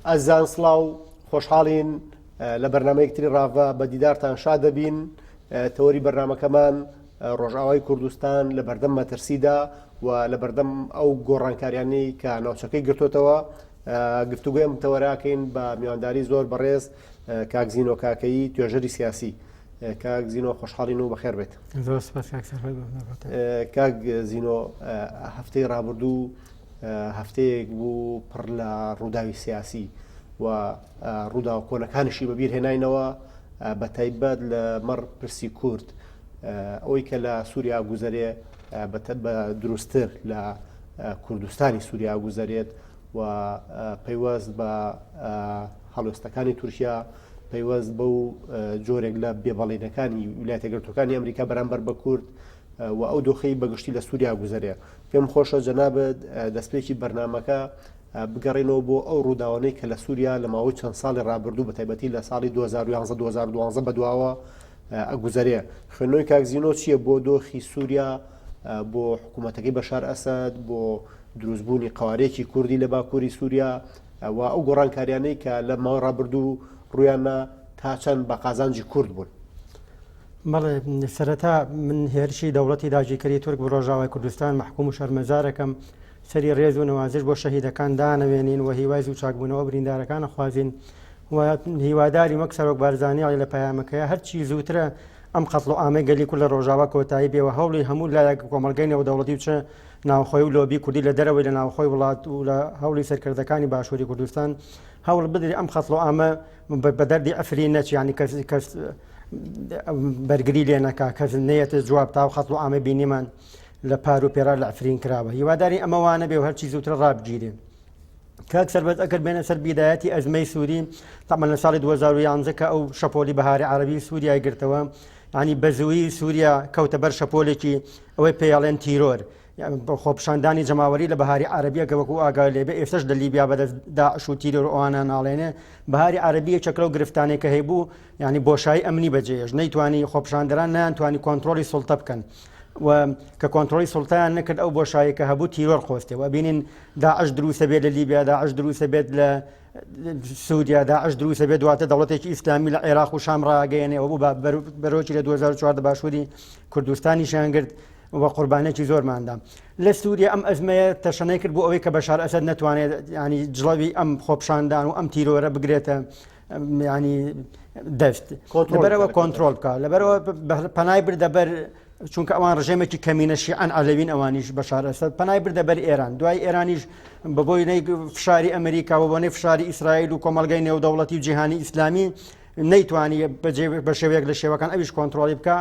ئازیزان سڵاو، خۆشحاڵین لە بەرنامەیەک تری ڕاڤە بە دیدارتان شاد دەبین. تەوەری بەرنامەکەمان ڕۆژئاوای کوردستان لە بەردەم مەترسیدا و لە بەردەم ئەو گۆڕانکاریانەی کە ناوچەکەی گرتوتەوە گفتوگۆی ئەم تەوەراکەین بە میوانداری زۆر بەڕێز کاک زینۆ کاکەیی توێژەری سیاسی. کاک زینۆ خۆشحاڵین و بەخێر بێت. زۆر سپاس کاک سەرفەت بۆ مەبەتە. کاک زینۆ هەفتەی ڕابردوو هەفتەیەک بوو پڕ لە ڕووداوی سیاسی و ڕووداوە کۆنەکانیشی بەبیر هێناینەوە بە تایبەت لە مەڕ پرسی کورد ئەوەی کە لە سووریا گوزەرێ بە دروستتر لە کوردستانی سووریا گوزەرێت و پەیوەست بە هەڵوێستەکانی تورکیا پەیوەست بەو جۆرێک لە بێبەڵێنەکانی ویلایەتە یەکگرتووەکانی ئەمریکا بەرامبەر بە کورد و ئەو دۆخەی بەگشتی لە سووریا گوزەرێ. پێم خۆشە جەنابت دەستپێکی بەرنامەکە بگەڕێنەوە بۆ ئەو ڕووداوانەی کە لە سووریا لە ماوەی چەند ساڵی ڕابردوو بە تایبەتی لە ساڵی 2011 2012 بەدواوە ئەگوزەرێ. خوێندنەوەی کاک زینۆ چییە بۆ دۆخی سووریا، بۆ حکوومەتەکەی بەشار ئەسەد، بۆ دروستبوونی قەوارەیەکی کوردی لە باکووری سووریا و ئەو گۆڕانکاریانەی کە لە ماوەی ڕابردوو ڕوویان نا تا چەند بە قازانجی کورد بوون؟ بەڵێ سەرەتا من هێرشی دەوڵەتی داگیرکەری تورک بۆ ڕۆژاوای کوردستان مەحکوم و شەرمەزارەکەم، سەری ڕێز و نەوازش بۆ شەهیدەکان دانەوێنین و هیوای زوو چاکبوونەوە بریندارەکان ئەخوازین و هیوادارین وەک سەرۆک بارزانی ئەڵێ لە پەیامەکەیا هەرچی زووترە ئەم قەتڵ و عامەی گەلی کورد لە ڕۆژاوا کۆتایی بێ و هەوڵی هەموو لایەک کۆمەڵگەی نێودەوڵەتی و چ ناوخۆی و لۆبی کوردی لە دەرەوەی لە ناوخۆی وڵات و لە هەوڵی سەرکردەکانی باشووری کوردستان هەوڵ بدرێ ئەم قەتڵ و عامە بە دەردی عەفرین نەچ یعنی کەس کەس بەرگری لێ نەکا کەس نەیەتە جواب تا و قەتڵ و عامە بینیمان لە پار و پێرار لە عەفرین کراوە هیواداری ئەمە وانە بێ و هەرچی زووتر ڕابگیرێ. کاک سەربەست ئەگەر بێنە سەر بیدایەتی ئەزمەی سووری تەمەن لە ساڵی 2011 کە ئەو شەپۆلی بەهاری عەرەبی سووریای گرتەوە ینی بەزووی سووریا کەوتە بەر شەپۆلێکی ئەوەی پێیاڵێن تیرۆر خۆپیشاندانی جەماوەری لە بەهاری عەرەبیە کە وەکو ئاگای لێبێ ئێستش لە لیبیا بەدەست داعش و تیرۆر ئەوانە ناڵێنێ بەهاری عەرەبی یەکێک لەو گرفتانەی کە هەیبوو یعنی بۆشایی ئەمنی بەجێهێشت نەیتوانی خۆپیشاندەران نەیانتوانی کۆنترۆڵی سوڵتە بکەن و کە کۆنترۆڵی سوڵتەیان نەکرد ئەو بۆشایی کە هەبوو تیرۆر قۆستەوە بینین داعش دروستە بێت لە لیبیا داعش دروستە بێت لە سووریا داعش دروستە بێت دواتر دەوڵەتێکی ئیسلامی لە عێراق و شام ڕاگەیەنێ و بوو بە بەرۆکی لە 2014 باشووری کوردستانیشیان گرت و قوربانێکی زۆرماندا لە سووریا ئەم ئەزمەیە تەشەنەی کرد بۆ ئەوەی کە بەشار ئەسەد نەتوانێت ینی جڵەوی ئەم خۆپشاندان و ئەم تیرۆرە بگرێتە ینی دەست لەبەرەوە کۆنترۆل بکە لەبەرەوە پەنای بردە بەر چونکە ئەوان ڕژێمێکی کەمینە شیعەن عەلەوین ئەوانیش بەشار ئەسەد پەنای بردە بەر ئێران دوای ئێرانیش بە بۆی نەی فشاری ئەمریکا و بۆنەی فشاری ئیسرائیل و کۆمەلگای نێودەوڵەتی و جیهانی ئیسلامی نەیتوانی بە شێوەیەک لە شێوەکان ئەویش کۆنتترۆلی بکە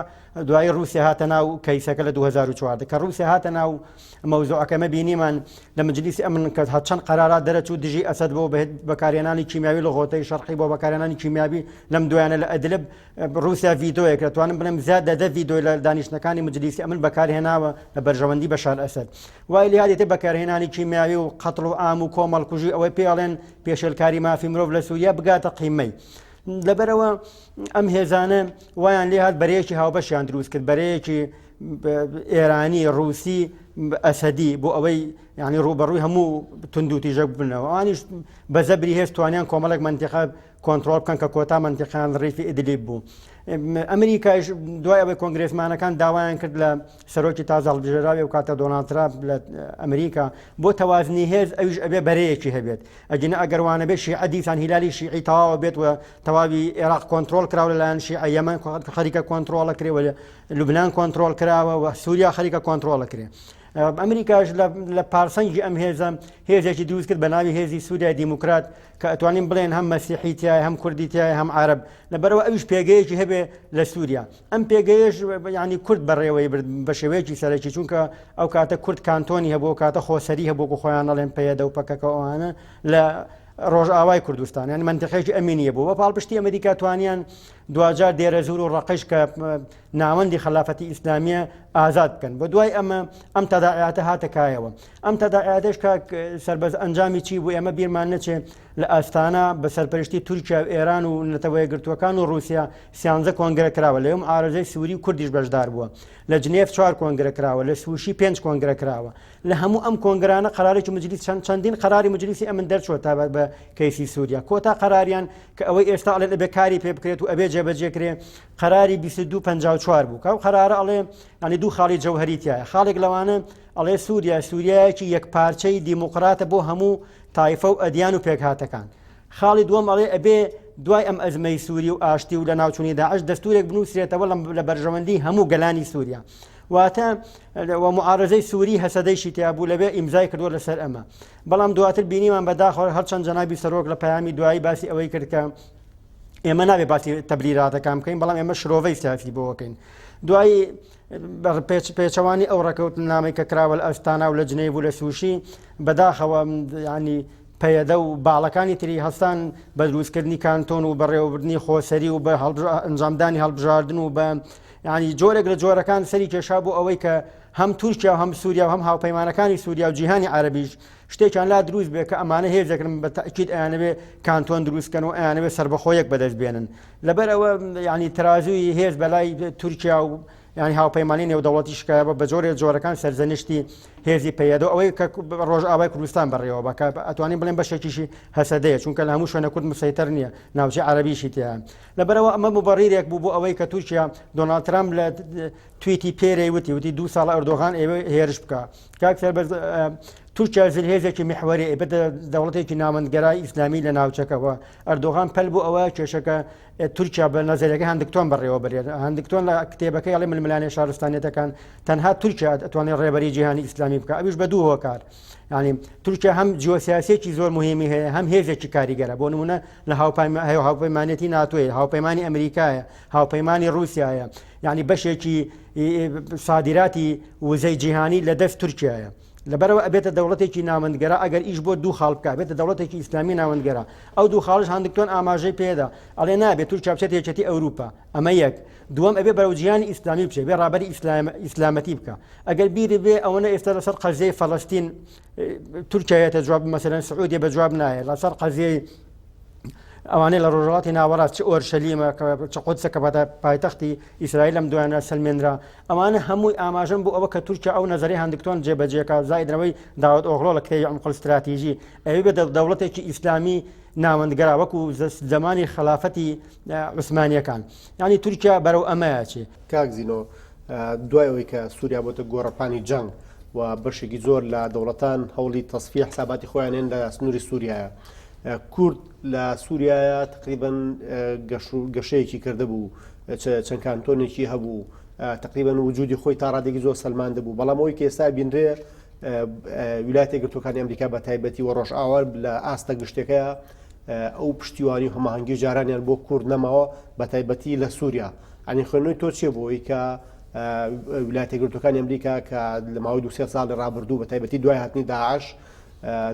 دوایی رووسیا هاتە ناو کەیسەکە لە 2014 کە رووسیا هاتە ناو مەوزوعەکەمە بینیمان لە مجلیسی ئەمن کە چەند قەرارات دەرەچوو دژی ئەسەد بۆ بەکارهێنانی کیمیاوی لە غۆتەی شەرقی بۆ بەکارهێنانی کیمیاوی لەم دوایانە لە ئەدلب رووسیا ڤیدۆیەک دەتوانم بڵێم زیاد لە دە ڤیدۆی لە دانیشتنەکانی مجلیسی ئەمن بەکارهێناوە لە بەرژەوەندی بەشار ئەسەد وای لێ بەکارهێنانی کیمیاوی و قەتڵ و عام و کۆمەڵکوژی ئەوەی پێڵێن پێشێلکاری مافی مرۆڤ لە سووریا بگاتە قیمەی. لەبەرەوە ئەم هێزانە وایان لێ هاات بەرەیەکی هاوبەشیان دروست کرد بەرەیەکی ئێرانی ڕووسی ئەسەدی بۆ ئەوەی ینی ڕوبەڕووی هەموو توندوتیژە بنەوە ئەوانیش بە زەبری هێز توانیان کۆمەڵێک منتیقە کۆنترۆڵ بکەن کە کۆتا مەنتیقەیان ڕیفی ئیدلیب بوو. ئەمریکایش دوای ئەوەی کۆنگرێسمانەکان داوایان کرد لە سەرۆکی تازە هەڵبژێراوی و کاتە دۆناڵد ترامپ لە ئەمریکا بۆ تەوازنی هێز ئەویش ئەبێ بەرەیەکی هەبێت ئەگینە ئەگەر وانەبێ شیعە دیسان هیلالی شیعی تەواوە بێت و تەواوی عێراق کۆنترۆڵ کراوە لەلایەن شیعە یەمەن خەریکە کۆنترۆڵە کرێ و لوبنان کۆنترۆڵ کراوە و سووریا خەریکە کۆنترۆڵە کرێ. ئەمریکاش لە پارسەنگی ئەم هێزە هێزێکی دروست کرد بە ناوی هێزی سووریای دیموکرات کە ئەتوانین بڵێن هەم مەسیحی تایە هەم کوردی تایە هەم عرب لەبەرەوە ئەویش پێگەیەکی هەبێ لە سووریا ئەم پێگەیەش ینی کورد بەڕێوەی برد بە شێوەیەکی سەرەکی چونکە ئەو کاتە کورد کانتۆنی هەبوو کاتە خۆسەری هەبوو خۆیان ئەڵێن پەیەدە و پەکەکە ئەوانە لە ڕۆژئاوای کوردستان یان منتیقەیەکی ئەمینیە بوو بە پاڵپشتی ئەمریکا توانیان دواجار دێرەزوور و ڕەقەیش کە ناوەندی خەلافەتی ئیسلامیە ئازاد بکەن. بە دوای ئەمە ئەم تەداعیاتە هاتە کایەوە. ئەم تەداعیاتەش کاک سەربەز ئەنجامی چی بوو؟ ئێمە بیرمان نەچێ لە ئاستانا بە سەرپەرشتی تورکیا و ئێران و نەتەوەیەکگرتووەکان و ڕووسیا سیانزە کۆنگرە کراوە، لەوێ معارەزەی سووری و کوردیش بەشدار بووە. لە جنێف چوار کۆنگرە کراوە، لە سووشی پێنج کۆنگرە کراوە. لە هەموو ئەم کۆنگرانە قەرارێکی مجلیس چەند چەندین قەراری مجلیسی ئەمن دەرچووە تایبەت بە کەیسی سووریا. کۆتا قەراریان کە ئەوەی ئێستا ئەڵێن ئەبێ کاری پێ بکرێت و ئەبێ جێبەجێ کرێ قەراری 2254 بوو کە ئەو قەرارە ئەڵێ یعنی دوو خاڵی جەوهەری تایە خاڵێک لەوانە ئەڵێ سووریا سووریایەکی یەکپارچەی دیموکراتە بۆ هەموو تایفە و ئەدیان و پێکهاتەکان خاڵی دووەم ئەڵێ ئەبێ دوای ئەم ئەزمەی سووری و ئاشتی و لەناوچوونی داعش دەستورێک بنووسرێتەوە لە بەرژەوەندی هەموو گەلانی سووریا واتە و معارزەی سووری هەسەدەیشی تیا بوو لەوێ ئیمزای کردووە لەسەر ئەمە بەڵام دواتر بینیمان بەداخەوە هەرچەند جەنابی سەرۆک لە پەیامی دوایی باسی ئەوەی کرد کە ئێمە نابێ باسی تەبریراتەکان بکەین بەڵام ئێمە شرۆڤەی سیاسی بۆەکەین دوایی پێچەوانی ئەو ڕێکەوتنامەی کە کراوە لە ئەستانا و لە جنێڤ و لە سوشی بەداخەوە ینی پەیەدە و باڵەکانی تری هەستان بە دروستکردنی کانتۆن و بەڕێوەبردنی خۆسەری و بە ئەنجامدانی هەڵبژاردن و بە ینی جۆرێک لە جۆرەکان سەری کێشا بۆ ئەوەی کە هەم تورکیا و هەم سووریا و هەم هاوپەیمانەکانی سووریا و جیهانی عەرەبیش شتێکیان لا دروست بێ کە ئەمانە هێزێکن بە تەئکید ئەیانەوێ کانتۆن دروست کەن و ئەیانەوێ سەربەخۆیەک بەدەست بێنن لەبەر ئەوە ینی ترازوی هێز بەلای تورکیا و ینی هاوپەیمانی نێودەوڵەتی شکایە بە جۆرێ جۆرەکان سەرزەنشتی هێزی پەیەدە ئەوەی کە ڕۆژئاوای کوردستان بەڕێوە بە کە ئەتوانین بڵێن بەشێکیشی هەسەدەیە چونکە لە هەموو شوێنە کورد مسەیتەر نییە ناوچەی عەرەبیشی تیا لەبەرەوە ئەمە مبەڕیرێک بوو بۆ ئەوەی کە تورکیا دۆناڵد ترامپ لە تویتی پێرەی وتی وتی دوو ساڵە ئەردۆغان ئێوە هێرش بکە کاک سەربەرز تورکیا زلهێزێکی میحوەری ئەبێتە دەوڵەتێکی ناوەندگەرای ئیسلامی لە ناوچەکەوە ئەردۆغان پەل بۆ ئەوە کێشەکە تورکیا بە نەزەرەکە هەندکتۆن بەڕێوە بەرێت هەندکتۆن لە کتێبەکەی ئەڵێ ململانێ شارستانیەتەکان تەنها تورکیا ئەتوانێت ڕێبەری جیهانی ئیسلامی بکە ئەویش بە دوو هۆکار ینی تورکیا هەم جیۆسیاسێکی زۆر مهمی هەیە هەم هێزێکی کاریگەرە بۆ نمونە لە هاوپەیمانەتی ناتۆی هاوپەیمانی ئەمریکایە هاوپەیمانی رووسایە یعنی بەشێکی سادیراتی وزەی جیهانی لە دەست تورکیایە. لەبەرەوە ئەبێتە دەوڵەتێکی ناوەندگەرا ئەگەر ئیش بۆ دوو خاڵ بکە بێتە دەوڵەتێکی ئیسلامی ناوەندگەرا ئەو دوو خاڵش هاندکتۆن ئاماژەی پێدا ئەڵێ نابێت تورکیا بچێتە یەکێتی ئەوروپا ئەمە یەک دووەم ئەبێ بەرەو جیهانی ئیسلامی بچێ بێ ڕابەری ئیسلام ئیسلامەتی بکە ئەگەر بیری بێ ئەوەنە ئێستا لەسەر قەزیەی فەلەستین تورکیایەتە جواب مەسەلەن سعودیە بە جواب نایە لەسەر قەزیەی ئەوانەی لە ڕۆژهەڵاتی ناوەڕاست چ ئۆرشەلیمە چ قودسە کە پایتەختی ئیسرائیل لەم دوایانە سەلمێنرا ئەوانە هەمووی ئاماژەن بۆ ئەوە کە تورکیا ئەو نەزەری هەندکتۆن جێبەجێکە زایدنەوەی داوت ئۆغڵۆ لە کتێبی عمق الاستراتیژی ئەوی بێ دەوڵەتێکی ئیسلامی ناوەندگەرا وەکو زەمانی خەلافەتی عوسمانیەکان یعنی تورکیا بەرەو ئەمەیە چێ. کاک زینۆ دوای ئەوەی کە سووریا بۆتە گۆڕەپانی جەنگ و بەشێکی زۆر لە دەوڵەتان هەوڵی تەسفیە حساباتی خۆیانێن لە سنووری سووریایە کورد لە سووریایە تقریبن گەشەیەکی کردبوو چەند کانتۆنێکی هەبوو تقریبن وجودی خۆی تا ڕادێکی زۆر سەلماندە بوو بەڵام ئەوی کە ئێستا بینرێ ویلایەتە یەکگرتووەکانی ئەمریکا بە تایبەتی و ڕۆژئاوا لە ئاستە گشتەکەیە ئەو پشتیوانی و هەماهەنگی جارانیان بۆ کورد نەماوە بە تایبەتی لە سووریا ئەنی خوێندنەوەی تۆ چیە بۆ ئەوەی کە ویلایەتە یەکگرتووەکانی ئەمریکا کە لە ماوەی دو سێ ساڵی ڕابردوو بە تایبەتی دوای هاتنی داعش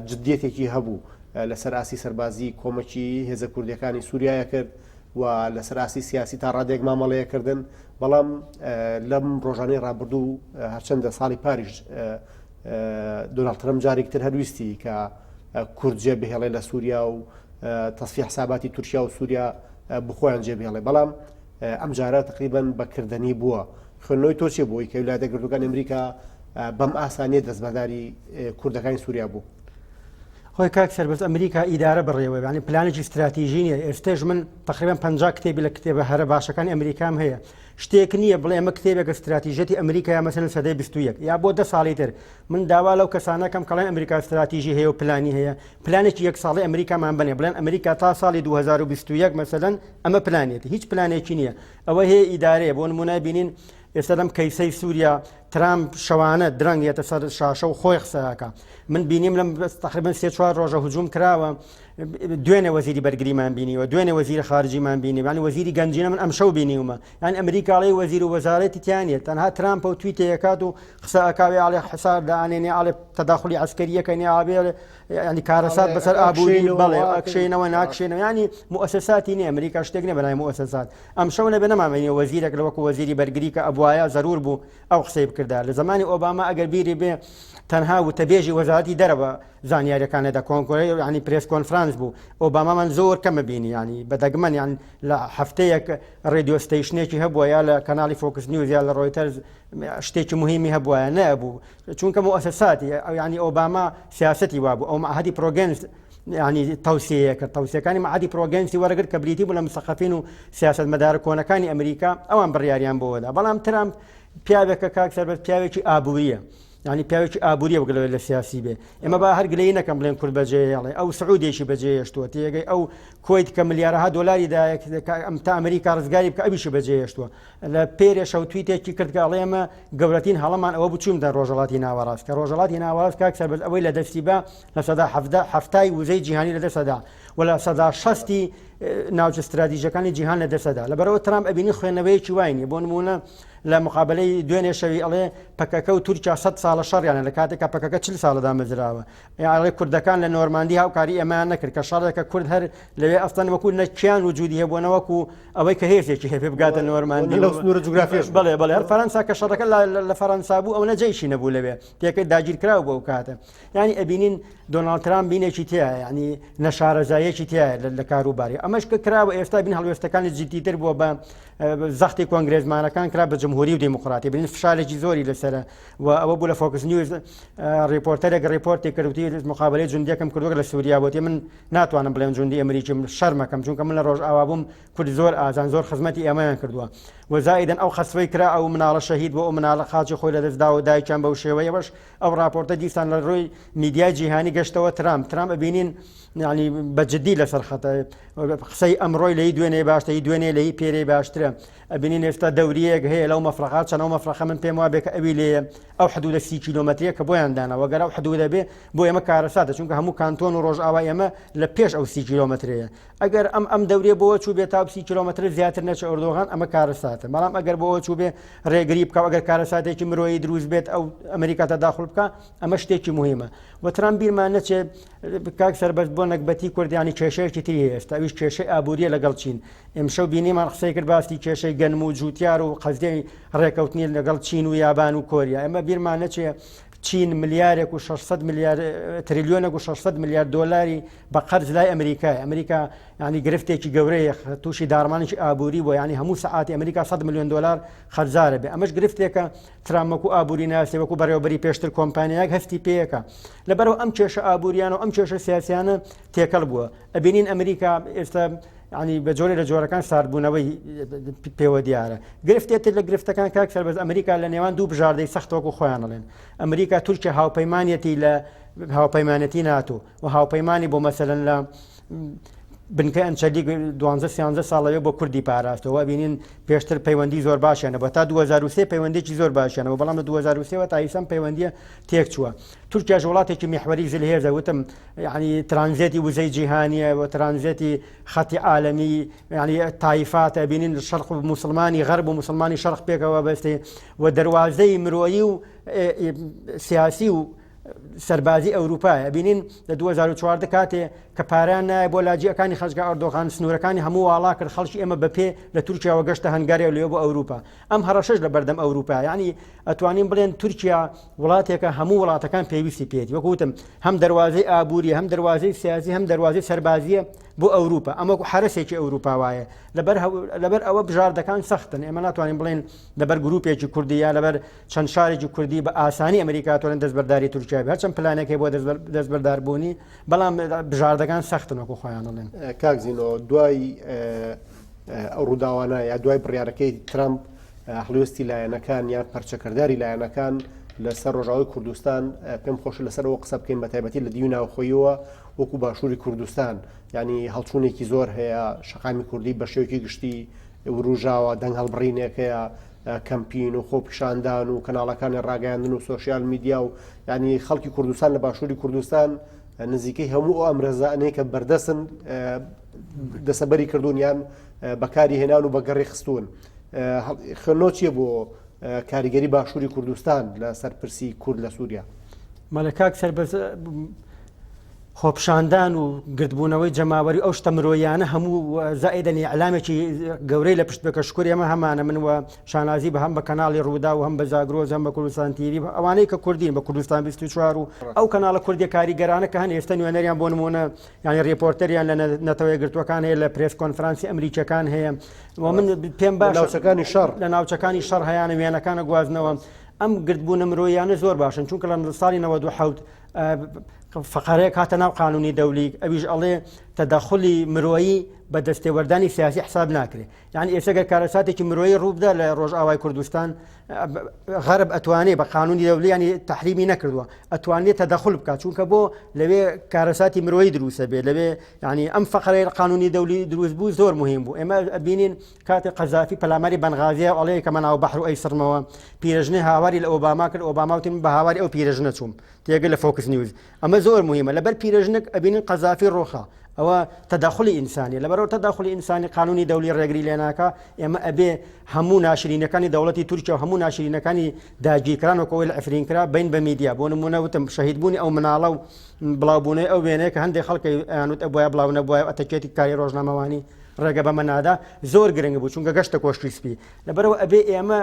جدیەتێکی هەبوو لەسەر ئاستی سەربازی کۆمەکی هێزە کوردیەکانی سووریایە کرد و لەسەر ئاستی سیاسی تا ڕادێک مامەڵەیە کردن بەڵام لەم ڕۆژانەی ڕابردوو هەرچەندە ساڵی پاریش دۆناڵد ترەمپ جارێکی تر هەرویستی کە کورد جێ بهێڵێ لە سووریا و تەسفی حساباتی تورکیا و سووریا بخۆیان جێ بهێڵێ بەڵام ئەم جارە تقریبن بە کردنی بووە خوێندنەوەی تۆ چێ بۆی کە ویلایەتە یەکگرتووەکانی ئەمریکا بەم ئاسانیە دەستبەرداری کوردەکانی سووریا بوو؟ خۆی کاک سەربەست ئەمریکا ئیدارە بڕێوە یانی پلانێکی ستراتیژی نییە ئێستێش من تقریبا 50 کتێبی لە کتێبە هەرە باشەکانی ئەمریکام هەیە شتێک نییە بڵێ ئەمە کتێبێکە ستراتیژەتی ئەمریکا یا مەسەلەن سەدەی 21 یا بۆ دە ساڵی تر من داوا لەو کەسانە کەم کەڵێن ئەمریکا ستراتیژی هەیە و پلانی هەیە پلانێکی یەک ساڵی ئەمریکامان بنێ بڵێن ئەمریکا تا ساڵی 2021 مەسەلەن ئەمە پلانێتی هیچ پلانێکی نییە ئەوە هەیە ئیدارەیە بۆ نمونە بینین ئێستا لەم کەیسەی سووریا. ترامپ شەوانە درەنگ یەتە سەر شاشە و خۆی قسەکە من بینیم لەم تقریبا سێ چوار ڕۆژە هجوم کراوە دوێنێ وەزیری بەرگریمان بینیوە دوێنێ وەزیری خارجیمان بینی یانی وەزیری گەنجینە من ئەمشەو بینیومە یان ئەمریکاڵی وەزیر و وەزارەتی تیانە تەنها ترامپە و تویتەکات و قسە ئەکاوێ ئاڵێ حسار دانێنێ ئاڵێ تەداخلی عسکەریەکە نێ ئابێ ینی کارەسات بەسەر ئابووری بەڵێ ئەکشێنەوە ناکشێنەوە ینی موسەساتی نیە ئەمریکا شتێک نیە بەنای موسەسات ئەم شەو نەبێ نەمامێنی وەزیرێک لە وەکو وەزیری بەرگری کە ئەبواە زەرور بوو ئەو قسەی بکردا لە زمانی ئۆباما ئەگەر بیری بێ تەنها وتەبێژی وەزارەتی دەرەوە زانیاریەکان نەدا کۆنگرەی ینی press conference بوو ئۆبامامان زۆر کەمە بینی ینی بە دەگمەن یان لە هەفتەیەک radio station ێکی هەبووە یا لە کەناڵی فۆکس نیوز یا لە ڕۆیتەرز شتێکی مهمی هەبووە نەبوو چونکە موسەساتی ئەو ینی ئۆباما سیاستی وابوو ئەو معهدی بروکینگز ینی تەوسەیە کرد تەوسەکانی معهدی بروکینگسی وەرەگرت کە بریتی بوو لە مسەقەفین و سیاستمەدارە کۆنەکانی ئەمریکا ئەوان بڕیاریان بۆدا بەڵام ترامپ پیاوێکە کاک سەربەست پیاوێکی ئابووریە یانی پیاوێکی ئابووریە وەک لەوەی لە سیاسی بێ ئێمە با هەر گلەیی نەکەم بڵێن کورد بەجێ هێڵێ ئەو سعودێکی بەجێ هێشتووە تێگەی ئەو کوەیت کە ملیارەها دۆلاری دایە ئەم تا ئەمریکا ڕزگاری بکە ئەویشی بەجێ هێشتووە لە پێرێ شەو تویتێکی کرد کە ئەڵێ ئێمە گەورەترین هەڵەمان ئەوە بوو چوومتە ڕۆژهەڵاتی ناوەڕاست کە ڕۆژهەڵاتی ناوەڕاست کاک سەربەست ئەوەی لە دەستی با 70% ی وزەی جیهانی لە دەستدا و 60% ناوچە ستراتیژەکانی جیهان لە دەستدا لەبەرەوە ترامپ ئەبینی خوێندنەوەیەکی وای نیە بۆ نمونە لە مقابلەی دوێنێ شەوی ئەڵێ پەکەکە و تورکیا 100 ساڵە شەڕیانە لە کاتێکا پەکەکە 40 ساڵە دامەزراوە ئەڵێ کوردەکان لە نۆرماندی هاوکاری ئێمەیان نەکرد کە شەڕێکە کورد هەر لەوێ ئەستەن وەکو نەکیان وجودی هەبووە نەوەکو ئەوەی کە هێزێکی هەبێ بگاتە نۆرماندی لەو سنوورە جوگرافیش بەڵێ بەڵێ هەر فەرەنسا کە شەڕەکە لە فەرەنسا بوو ئەو نەجەیشی نەبوو لەوێ تێکەی داگیرکراو بۆ ئەو کاتە ینی ئەبینین دۆناڵد ترامپ بینێکی تایە ینی نەشارەزایەکی تایە لە کاروباری ئەمەش کە کراوە ئێستا بین هەڵوێستەکانی جدیتر بووە بە زەختی کۆنگرێزمانەکان کرا بە جمهوری و دیموکراتی بین فشارێکی زۆری لەسرە و ئەوە بوو لە فۆکس نیوز reporter ێک report ی کردوتی مقابلەی جوندیەکەم کردووە لە سووریا بۆتی من ناتوانم بڵێم جوندی ئەمریکیم شەرمەکەم چونکە من لە ڕۆژ ئاوا بووم کورد زۆر ئازان زۆر خزمەتی ئێمەیان کردووە و زائیدەن ئەو خەسوەی کرا ئەو مناڵە شەهید بۆ ئەو مناڵە خاچی خۆی لەدەستدا و دایکیان بەو شێوەیەوەش ئەو راپۆرتە دیسان لە ڕووی میدیای جیهانی گەشتەوە ترامپ ترامپ ئەبینین یعنی بە جدی لەسەر خەتە قسەی ئەمڕۆی لەی دوێنێ باشتە ی دوێنێ لەی پێرێ باشترە ئەبینین ئێستا دەوریەک هەیە لەو مەفرەقا چەند ئەو مەفرەقە من پێم وابێ کە ئەوی لێیە ئەو حدودە 30 کیلۆمەتریە کە بۆیان داناوە گەر ئەو حدودە بێ بۆ ئێمە کارەساتە چونکە هەموو کانتۆن و ڕۆژئاوا ئێمە لە پێش ئەو 30 کیلۆمەترەیە ئەگەر ئەم ئەم دەورێ بۆ چوو بێ تا 30 کیلۆمەتر زیاتر نەچێ ئەردۆغان ئەمە کارەساتە بەڵام ئەگەر بۆ چوو بێ ڕێگری بکە ئەگەر کارەساتێکی مرۆیی دروست بێت ئەو ئەمریکا تەداخل بکە ئەمە شتێکی مهمە و ترامپ بیرمان نەچێت کاک سەربەست بۆ نەگبەتی کورد یانی کێشەیەکی تری هەیە ئێستا ئەویش کێشەی ئابووریە لەگەڵ چین ئمشەو بینیمان قسەی کرد باسی کێشەی گەنم و جوتیار و قەزیەی ڕێکەوتنی لەگەڵ چین و یابان و کۆریا ئێمە بیرمان نەچێ چین ملیارێک و 600 ملیار تریلیۆنێک و 600 ملیار دۆلاری بە قەرز لای ئەمریکای ئەمریکا ینی گرفتێکی گەورەیە تووشی داڕمانێکی ئابووری بۆ ینی هەموو سەعاتی ئەمریکا 100 میلیۆن دلار قەرزارە بێ ئەمەش گرفتێکە ترامپ وەکو ئابووری ناسی وەکو بەڕێوەبەری پێشتر کۆمپانیایەک هەستی پێیەکە لەبەرەوە ئەم کێشە ئابووریانە و ئەم کێشە سیاسیانە تێکەڵ بووە ئەبینین ئەمریکا ئێستا ینی بە جۆرە لە جۆرەکان ساردبوونەوەی پێوە دیارە گرفتێتر لە گرفتەکان کاک سەربەز ئەمریکا لە نێوان دوو بژاردەی سەخت وەکو خۆیان ئەڵێن ئەمریکا تورکیا هاوپەیمانەتی لە هاوپەیمانەتی ناتۆ و هاوپەیمانی بۆ مەسەلەن لە بنکەی ئەنچەلیک دوانزە سیانزە ساڵەوێ بۆ کوردی پاراستەوە بینین پێشتر پەیوەندی زۆر باشیانە بە تا 2023 پەیوەندێکی زۆر باشیانەوە بەڵام لە 2023 تا ئیسەم پەیوەندیە تێک چووە تورکیاش وڵاتێکی میحوەری زلهێزە وتم یعنی ترانزێتی وزەی جیهانیە و ترانزێتی خەتی عالەمی یعنی تایفاتە بینین شەرق و موسڵمانی غەرب و موسڵمانی شەرق پێکەوە بەستێ و دەروازەی مرۆیی و سیاسی و سەربازی ئەوروپایە بینین لە 2014 کاتێ کە پارەیان نایە بۆ لاجیەکانی خەجگە ئەردۆغان سنوورەکانی هەموو واڵا کرد خەڵکی ئێمە بەپێ لە تورکیاوە گەشتە هەنگاریا و لێ بۆ ئەوروپا ئەم هەڕەشەش لە بەردەم ئەوروپا یعنی ئەتوانین بڵێن تورکیا وڵاتێکە هەموو وڵاتەکان پێویستی پێێتی وەکو وتم هەم دەواازەی ئابووری هەم دەواازەی سیاسی هەم دەواازەی سەربازیە بۆ ئەوروپا ئەمە وەکو حەرەسێکی ئەوروپا وایە لەبەر لەبەر ئەوە بژاردەکان سەختن ئێمە ناتوانین بڵێن لەبەر گروپێکی کوردی یا لەبەر چەند شارێکی کوردی بە ئاسانی ئەمریکا توانێت دەستبەرداری تورکیا بێت هەرچەند پلانێک هەیە بۆ دەستبەرداربوونی بەڵام بژاردەکان سەختن وەکو خۆیان دەڵێن. کاک زینۆ دوای ئەو ڕووداوانە یا دوای بڕیارەکەی ترامپ هەڵوێستی لایەنەکان یان پەرچەکرداری لایەنەکان لەسەر ڕۆژاوای کوردستان پێم خۆشە لەسەر ئەوە قسە بکەین بە تایبەتی لە دیوی ناوخۆیەوە وەکو باشووری کوردستان ینی هەڵچوونێکی زۆر هەیە شەقامی کوردی بە شێوەیەکی گشتی وروژاوە دەنگ هەڵبڕینێک هەیە. کەمپین و خۆپیشاندان و کەناڵەکانی ڕاگەیاندن و سۆشیال میدیا و یعنی خەڵکی کوردستان لە باشووری کوردستان نزیکەی هەموو ئەو ئامرەزانەی کە بەردەستن دەسەبەری کردوون یان بەکاری هێنان و بەگەڕی خستوون. خوێندنەوە چییە بۆ کاریگەری باشووری کوردستان لەسەر پرسی کورد لە سووریا؟ مەلە کاک سەربەز خۆپشاندان و گردبوونەوەی جەماوەری ئەو شتە مرۆیانە هەموو زائیدەن ئیعلامێکی گەورەی لە پشت بکە شکر ئێمە هەمانە من وە شانازی بە هەم بە کەناڵی ڕوودا و هەم بە زاگرۆز هەم بە کوردستان تیوی ئەوانەی کە کوردین بە کوردستان 24 و ئەو کەناڵە کوردیە کاریگەرانە کە هەن ئێستا نوێنەریان بۆ نمونە یعنی ڕێپۆرتەریان لە نەتەوە یەکگرتووەکان هەیە لە press conference ی ئەمریکیەکان هەیە و من پێم باش ناوچەکانی شەڕ لە ناوچەکانی شەڕ هەیانە وێنەکانە گوازنەوە ئەم گردبوونە مرۆیانە زۆر باشن چونکە لە ساڵی 1970 فقرەیەک هاتە ناو قانونی دەولی ئەویش ئەڵێ تەدەخلی مرۆیی بە دەستێوەردانی سیاسی حساب ناکرێت یعنی ئێستا گەر کارەساتێکی مرۆیی ڕووبدا لە ڕۆژئاوای کوردستان غەرب ئەتوانێ بە قانونی دەولی ینی تحریمی نەکردووە ئەتوانێت تەدەخل بکات چونکە بۆ لەوێ کارەساتی مرۆیی دروستە بێ لەوێ ینی ئەم فقرەی قانونی دەولی دروست بوو زۆر مهم بوو ئێمە بینین کاتێ قەزافی پەلاماری بەنغازیە ئەڵێ کە مەناو بەحر و ئەی سڕمەوە پیرەژنێ هاواری لە ئۆباما کرد ئۆباما وتی من بە هاواری ئەو پیرەژنە چووم تێگە لە فۆکس نیوز ئەمە زۆر مهمە لەبەر پیرەژنێک ئەبینین قەزافی ڕۆخا ئەوە تەداخلی ئینسانی لەبەرەوە تەداخلی ئینسانی قانونی دەولی ڕێگری لێ ناکا ئێمە ئەبێ هەموو ناشرینەکانی دەوڵەتی تورکیا و هەموو ناشرینەکانی داگیرکران وەکەوەی لە عفرین کرا بین بە میدیا بۆ نمونە وتم شەهیدبوونی ئەو مناڵە و بڵاوبوونەوەی ئەو وێنەیە کە هەندێک خەڵکی ئەیانوت ئەبوایە بڵاو نەبوایە ئەتەکێتی کاری ڕۆژنامەوانی ڕێگە بەمە نادا زۆر گرنگ بوو چونکە گەشتە کۆشکی سپی لەبەرەوە ئەبێ ئێمە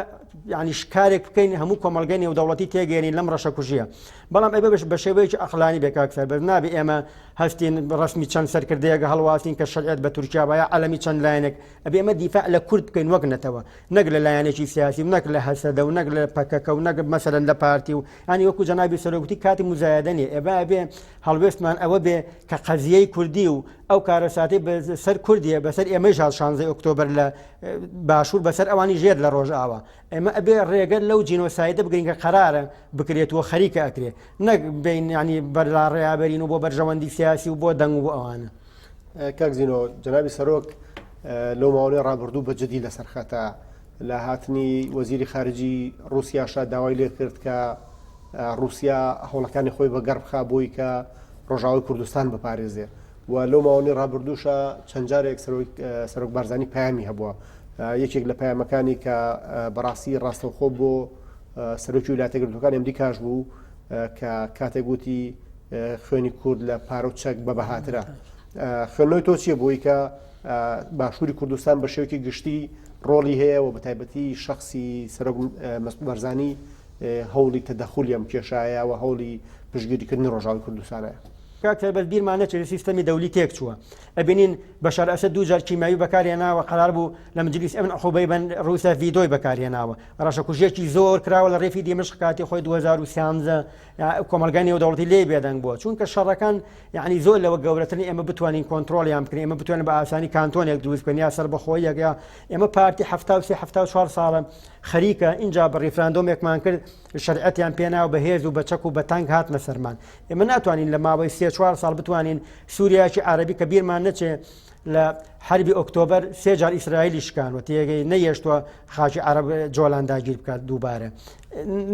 یعنی شکارێک بکەین هەموو کۆمەلگەی نێودەوڵەتی تێگەێنین لەم ڕەشەکوژیە بەڵام ئەبێ بە شێوەیەکی ئەقلانی بێ کاک سەربەرز نابێ ئێمە هەستین ڕسمی چەند سەرکردەیەک هەڵواسین کە شەرعیەت بە تورکیا وایە عەلەمی چەند لایەنێک ئەبێ ئێمە دیفاع لە کورد بکەین وەک نەتەوە نەک لە لایەنێکی سیاسی و نەک لە هەسەدە و نەک لە پەکەکە و نەک مەسەلەن لە پارتی و ینی وەکو جەنابی سەرۆک وتی کاتی مزایدە نییە ئێمە ئەبێ هەڵوێستمان ئەوە بێ کە قەزیەی کوردی و ئەو کارەساتەی بەسەر کوردیە بەسەر ئێمەیش هات شانزەی ئۆکتۆبەر لە باشوور بەسەر ئەوانی ژێر لە ڕۆژئاوا ئێمە ئەبێ ڕێگە لەو جینۆسایدە بگرین کە قەرارە بکرێت و خەریکە ئەکرێ نەک بین ینی بەرلاڕێیا بەرین و بۆ بەرژەوەندی سیاسی و بۆ دەنگ و بۆ ئەوانە. کاک زینۆ جەنابی سەرۆک لەو ماوەی ڕابردوو بە جدی لەسەر خەتە لە هاتنی وەزیری خارجی ڕوسیاشا داوای لێ کرد کە ڕوسیا هەوڵەکانی خۆی بە گەڕ بخا بۆی کە ڕۆژاوای کوردستان بپارێزێ و لەو ماوەی ڕابردووشە چەند جارێک سەرۆک بارزانی پەیامی هەبووە یەکێک لە پەیامەکانی کە بەڕاستی ڕاستەوخۆ بۆ سەرۆکی ویلایەتە یەکگرتووەکانی ئەمریکاش بوو کە کاتێک وتی خوێنی کورد لە پارە و چەک بە بەهاترە خوێندنەوەی تۆ چییە بۆی کە باشووری کوردستان بە شێوەیەکی گشتی ڕۆڵی هەیە و بە تایبەتی شخصی سەرۆک مەسعود بارزانی هەوڵی تەدەخولی ئەم کێشایە و هەوڵی پشتگیریکردنی ڕۆژاوای کوردستانە. کاک سەربەست بیرمان نەچێت سیستەمی دەولی تێک چووە ئەبینین بەشار ئەسەد دوو جار کیمیاوی بەکارهێناوە قەرار بوو لە مجلیس ئەمن عقوبەی بەن ڕووسیا ڤیدۆی بەکارهێناوە ڕەشەکوژیەکی زۆر کراوە لە ڕێفی دیمەشق کاتی خۆی 2013 کۆمەڵگای نێودەوڵەتی لێی بێدەنگ بووە چونکە شەڕەکان یعنی زۆر لەوە گەورەترن ئێمە بتوانین کۆنترۆڵیان بکەین ئێمە بتوانین بە ئاسانی کانتۆنێک دروست بکەین یا سەربەخۆیەک یا ئێمە پارتی 73 74 ساڵە خەریکە اینجا بە ڕیفراندۆمێکمان کرد شەرعەتیان پێنا و بە هێز و بە چەک و بە تانک هاتنە سەرمان ئێمە ناتوانین لە ماوەی سێ چوار ساڵ بتوانین سووریایەکی عەرەبی کە بیرمان نەچێ لە حربی ئۆکتۆبەر سێ جار ئیسرائیلی شکانوە تێگەی نەیەشتوە خاکی عەرەب جۆلان داگیر بکات دووبارە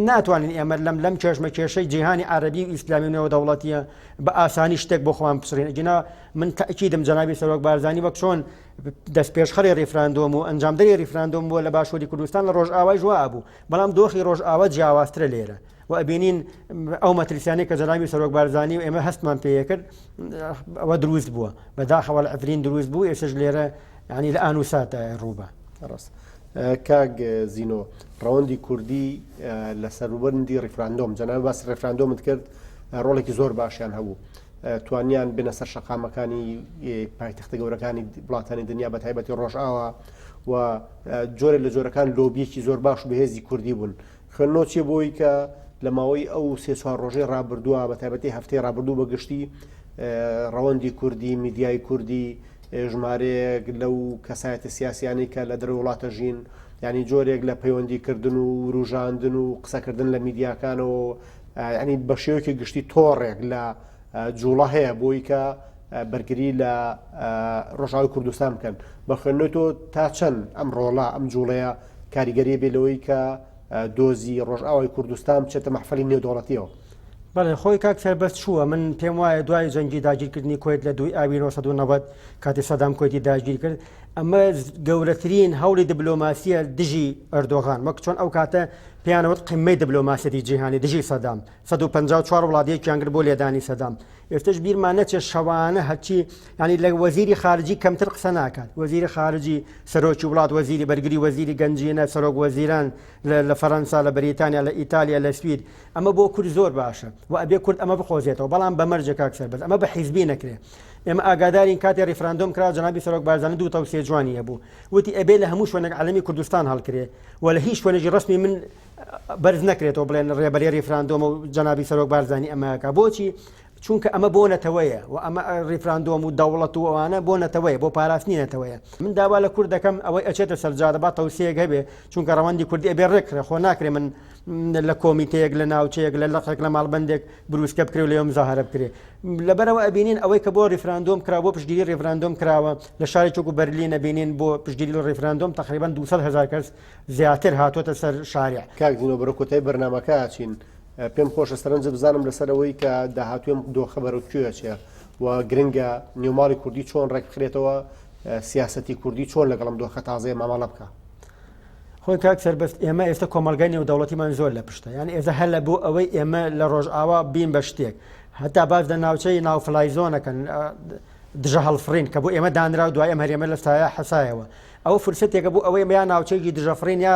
ناتوانین ئێمە لەم لەم کێشمە کێشەی جیهانی عەرەبی و ئیسلامی و نێودەوڵەتیە بە ئاسانی شتێک بۆ خۆمان بسڕین گینا من تەئکیدم جەنابی سەرۆک بارزانی وەک چۆن دەستپێشخەری ڕیفراندۆم و ئەنجامدەری ڕیفراندۆم بووە لە باشووری کوردستان لە ڕۆژئاوای ژوا بوو بەڵام دۆخی ڕۆژئاوا جیاوازترە لێرە و ئەبینین ئەو مەترسیانەی کە جەنابی سەرۆک بارزانی و ئێمە هەستمان پێیەکرد ئەوە دروست بووە بەداخەوە لە عفرین دروست بوو ئێسش لێرە ینی لە ئان و ساتە ڕووبە. ڕاست کاک زینۆ ڕەوەندی کوردی لە سەروبەندی ڕیفراندۆم جەنابی باسی ڕیفراندۆمت کرد ڕۆڵێکی زۆر باشیان هەبوو توانیان بنە سەر شەقامەکانی پایتەختە گەورەکانی وڵاتانی دنیا بە تایبەتی ڕۆژئاوا و جۆرێک لە جۆرەکان لۆبیەکی زۆر باش و بەهێزی کوردی بوون خوێندنەوە چیە بۆی کە لە ماوەی ئەو سێ چوار ڕۆژەی ڕابردووە بە تایبەتی هەفتەی ڕابردوو بە گشتی ڕەوەندی کوردی میدیای کوردی ژمارەیەک لەو کەسایەتە سیاسیانەی کە لە دەرەوەی وڵاتە ژین ینی جۆرێک لە پەیوەندیکردن و وروژاندن و قسەکردن لە میدیاکانەوە ینی بە شێوەیەکی گشتی تۆڕێک لە جوڵە هەیە بۆی کە بەرگری لە ڕۆژاوی کوردستان بکەن بە خوێندنەوەی تۆ تا چەند ئەم ڕۆڵە ئەم جوڵەیە کاریگەری بێ لەوەی کە دۆزی ڕۆژئاوای کوردستان بچێتە مەحفەلی نێودەوڵەتیەوە. بەڵێ خۆی کاک سەربەست چووە، من پێم وایە دوای جەنگی داگیرکردنی کوەیت لە دووی ئابی 990 کاتی سەدام کوەیتی داگیر کرد ئەمە گەورەترین هەوڵی دبلۆماسیە دژی ئەردۆغان وەک چۆن ئەو کاتە پێیانەوت قمەی دبلۆماسیەتی جیهانی دژی سەدام 154 وڵات یەکیان کرد بۆ لێدانی سەدام ئێستش بیرمان نەچێت شەوانە هەرچی ینی لە وەزیری خارجی کەمتر قسە ناکات وەزیری خارجی سەرۆکی وڵات وەزیری بەرگری وەزیری گەنجینە سەرۆک وەزیران لە فەرەنسا لە بەریتانیا لە ئیتالیا لە سوید ئەمە بۆ کورد زۆر باشە و ئەبێ کورد ئەمە بقۆزێتەوە بەڵام بە مەرجە کاک سەربەست ئەمە بە حیزبی نەکرێ ئێمە ئاگادارین کاتێ ڕیفراندۆم کرا جەنابی سەرۆک بارزانی دوو تەوسیە جوانی هەبوو وتی ئەبێ لە هەموو شوێنێک عەلەمی کوردستان هەڵکرێ و لە هیچ شوێنێکی ڕەسمی من بەرز نەکرێتەوە بڵێن ڕێبەری ڕیفراندۆم و جەنابی سەرۆک بارزانی ئەمەکە بۆچی چونکە ئەمە بۆ نەتەوەیە و ئەمە ڕیفراندۆم و دەوڵەت و ئەوانە بۆ نەتەوەیە بۆ پاراستنی نەتەوەیە من داوا لە کورد دەکەم ئەوەی ئەچێتە سەرجادە با تەوسەیەک هەبێ چونکە ڕەوەندی کوردی ئەبێ ڕێکخرێ خۆ ناکرێ من لە کۆمیتەیەک لە ناوچەیەک لە لەقێک لە ماڵبندێک بروسکە بکرێ و لەوێ مزاهرە بکرێ لەبەرەوە ئەبینین ئەوەی کە بۆ ڕیفراندۆم کرا بۆ پشتگیری ڕیفراندۆم کراوە لە شاری چۆک و بەرلین ئەبینین بۆ پشتگیری لە ڕیفراندۆم تقریبا 200 هزار کەس زیاتر هاتووەتە سەر شارع. کاک زینۆ بەرەو کۆتایی بەرنامەکە ئەچین پێم خۆشە سەرنجت بزانم لەسەر ئەوەی کە داهاتووی ئەم دۆخە بەرەو کوێ ئەچێ و گرنگە نێوماڵی کوردی چۆن ڕێکبخرێتەوە سیاسەتی کوردی چۆن لەگەڵ ئەم دۆخە تازەیە مامەڵە بکا. خۆی کاک سەربەست ئێمە ئێستا کۆمەڵگای نێودەوڵەتیمان زۆر لە پشتە یان ئێستا هەر لە بۆ ئەوەی ئێمە لە ڕۆژئاوا بین بە شتێک هەتا باس لە ناوچەی no-fly zone ەکەن دژە هەڵفڕین کە بۆ ئێمە دانرا و دوای ئەم هەرێمە لە سایە حەسایەوە ئەوە فرسەتێکە بۆ ئەوەی یا ناوچەیەکی دژەفڕین یا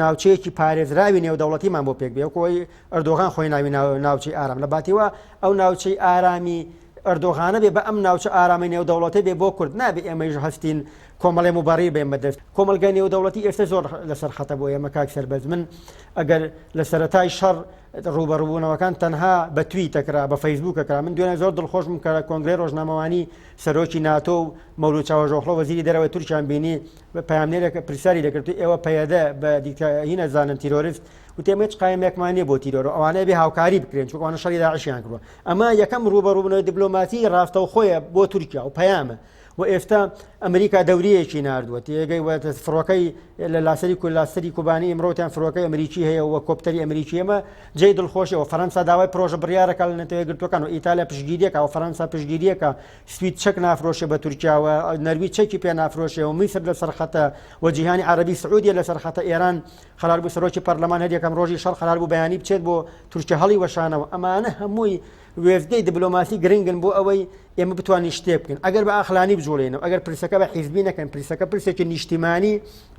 ناوچەیەکی پارێزراوی نێودەوڵەتیمان بۆ پێک بێ کۆی ئەردۆغان خۆی ناوی ناوچەی ئارام لە باتیوە ئەو ناوچەی ئارامی ئەردۆغانە بێ بە ئەم ناوچە ئارامی نێودەوڵەتی بێ بۆ کورد نابێ ئێمەیش هەستین کۆمەڵێ موبەڕیر بێن بەدەست کۆمەڵگای نێودەوڵەتی ئێستا زۆر لەسەر خەتە بۆ ئێمە کاک سەربەرز من ئەگەر لە سەرەتای شەڕ ڕووبەڕووبوونەوەکان تەنها بە تویتە کرا بە فەیسبووکە کرا من دوێنێ زۆر دڵخۆشم کە کۆنگرەی ڕۆژنامەوانی سەرۆکی ناتۆ و مەولود چاوەشئۆغڵۆ وەزیری دەرەوەی تورکیان بینی پەیامنێرێک پرسیاری لێکرد ئێوە پەیەدە بە دیکتاهی نەزانن تیرۆریست وتی ئێمە هیچ قایمێکمان نییە بۆ تیرۆر و ئەوانە بێ هاوکاری بکرێن چونکە ئەوانە شەڕی داعشیان کردووە ئەمە یەکەم ڕووبەڕووبوونەوەی دیپلۆماسی ڕاستەوخۆیە بۆ تورکیا و پەیامە و ئێستا ئەمریکا دەوریەکی ناردووە تێگەی فڕۆکەی لە لاسەری لاسەری کوبانی ئیمڕۆتیان فڕۆکەی ئەمریکی هەیە و کۆپتەری ئەمریکی ئەمە جێی دڵخۆشەوە فەرەنسا داوای پرۆژە بڕیارەکە لە نەتەوە یەکگرتووەکان و ئیتالیا پشتگیریەکە و فەرەنسا پشتگیریەکە سوید چەک نافرۆشێ بە تورکیا و نەرویج چەکی پێ نافرۆشێ و میسر لەسەر خەتە و جیهانی عەرەبی سعودیە لەسەر خەتە ئێران قەرار بوو سەرۆکی پەرلەمان هەر یەکەم ڕۆژی شەڕ قەرار بوو بەیانی بچێت بۆ تورکیا هەڵی وەشانەوە ئەمانە هەمووی وێستگەی دبلۆماسی گرنگن بۆ ئەوەی ئێمە بتوانین شتێک بکەین ئەگەر بە ئاخلانی بجوڵێنەوە ئەگەر پرسەکە بە حیزبی نەکەن پرسەکە پرسێکی نیشتیمانی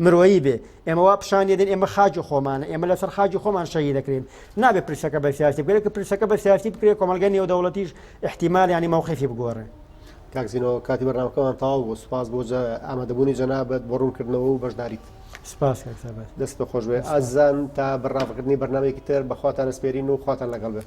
مرۆیی بێ ئێمە وا پیشان دەدەین ئێمە خاکی خۆمانە ئێمە لەسەر خاکی خۆمان شەهید دەکرێن نابێ پرسەکە بە سیاسی بکرێت کە پرسەکە بە سیاسی بکرێت کۆمەڵگە نێودەوڵەتیش احتیمال ینی مەوقفی بگۆڕێ. کاک زینۆ کاتی بەرنامەکەمان تەواو بوو سوپاس بۆ ئامادەبوونی جەنابت بۆ ڕوونکردنەوە و بەشداریت. سپاس کاک سەربەست. دەست خۆش بێ ئازیزان تا بەڕاڤەکردنی بەرنامەیەکی تر بە خواتان ئەسپێرین و خواتان لەگەڵ بێ.